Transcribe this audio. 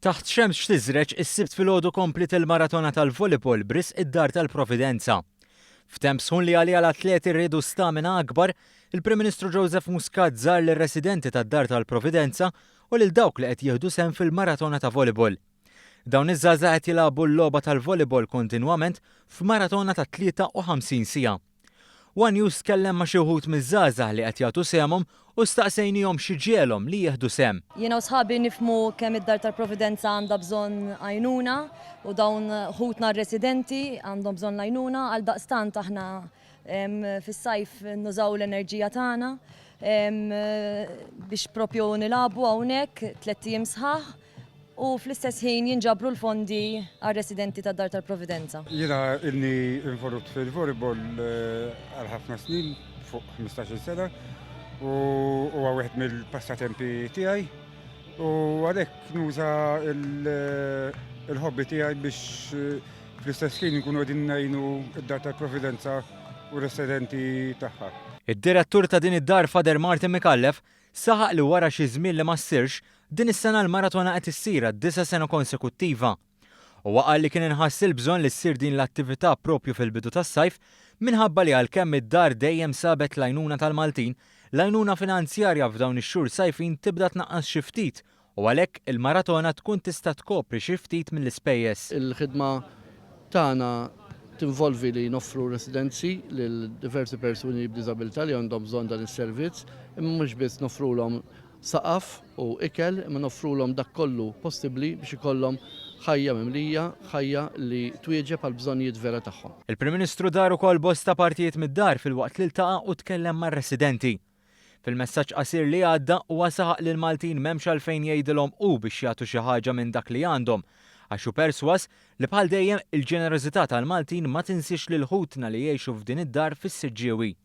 Taħt xemx tiżreġ, is-Sibt filgħodu kompliet il-maratona tal-volleyball b'risq id-Dar tal-Providenza. F'temp sħun li għaliha l-atleti riedu stamina akbar, il-Prim Ministru Joseph Muscat żar lir-residenti tad-Dar tal-Providenza u lil dawk li qed jieħdu sehem fil-maratona ta' volleyball. Dawn iż-żgħażagħ qed jilagħbu l-logħba tal-volleyball kontinwament f'maratona ta' 53 siegħa. One News tkellem ma' xi wħud miż-żgħażagħ li qed jagħtu sehemhom u staqsejnihom xi ġiegħelhom li jieħdu sehem. Jiena u sħabi nifhmu kemm id-Dar tal-Providenza għandha bżonn għajnuna u dawn ħutna r-residenti għandhom bżonn l-għajnuna, għaldaqstant aħna fis-sajf nużaw l-enerġija tagħna biex propju nilagħbu hawnhekk tlett ijiem sħaħ. U fl-istess ħin jinġabru l-fondi għar-residenti tad-Dar tal-Providenza. Jiena ilni involut fil-volleyball għal ħafna snin, fuq 15-il sena, u huwa wieħed mill-passatempi tiegħi. U għalhekk nuża l-hobby tiegħi biex fl-istess ħin nkunu qegħdin ngħinu d-Dar tal-Providenza u r-residenti tagħha. Id-Direttur ta' din id-dar Father Martin Micallef Saħaq li wara xi żmien li ma ssirx, din is-sena l-maratona qed issir għad-disa' sena konsekuttiva. Huwa qal li kien inħass il-bżonn li ssir din l-attività proprju fil-bidu tas-sajf minħabba li għalkemm id-dar dejjem sabet l-għajnuna tal-Maltin, l-għajnuna finanzjarja f'dawn ix-xhur sajfin tibda tnaqqas xi ftit u għalhekk il-maratona tkun tista' tkopri xi ftit mill-ispejjeż. Il-ħidma tagħna tinvolvi li noffru residenzi lil diversi persuni b'diżabilità li għandhom bżonn dan is-servizz, imma mhux biss noffrulhom saqaf u ikel, imma noffrulhom dak kollu possibbli biex ikollhom ħajja mimlija, ħajja li twieġeb għall-bżonnijiet vera tagħhom. Il-Prim Ministru dar ukoll bosta partijiet mid-dar filwaqt li ltaqa' u tkellem mar-residenti. Fil-messaġġ qasir li għadda, huwa saħaq li l-Maltin m'hemmx għalfejn jgħidilhom hu biex jagħtu xi ħaġa minn dak li għandhom, għax hu persważ li bħal dejjem il-ġenerożità tal-Maltin ma tinsiex lil ħutna li jgħixu f'din id-dar fis-Siġġiewi.